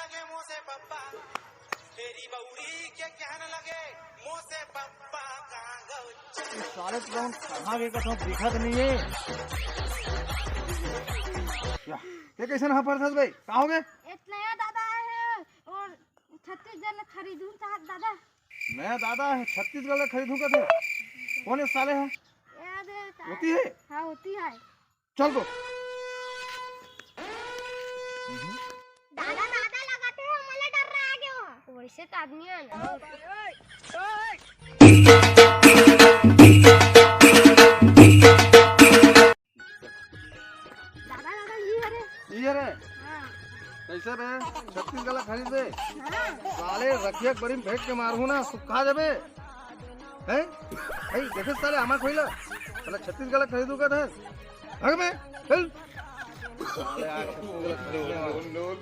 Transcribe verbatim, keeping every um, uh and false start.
के मुंह से पप्पा, तेरी बौरी के कहने लगे, मुंह से पप्पा कहाँ गए? साले तो कहाँ गए, कतहूँ दिखत नहीं है। क्या? ये कैसन हाफरत हस बे? का हो गे? एक नया दादा आए हे और छत्तीसगढ़ ले खरीदहूँ चाहत दादा। नया दादा हे, छत्तीसगढ़ ले खरीदहूँ कथे। कौन हे साले हे? याद है का? ओती हे? हाँ, ओती हे। चल तो। दादा, दादा लगथे, मोला डर रहा गयो। वैसे तो आदमी है ना। दादा, दादा, ये हरे। ये हरे? हाँ। कैसे बे? छत्तीसगढ़ ला खरीद बे? हाँ। साले रखिया के बरी में फेंक के मारहूँ ना, सुखा जाबे। हैं? भाई, देखे साले आमा खोइला। साला छत्तीसगढ़ ला खरीदहूँ कथे। भाग बे, चल। साले आज छत्तीसगढ़ ला खरीदने वाला।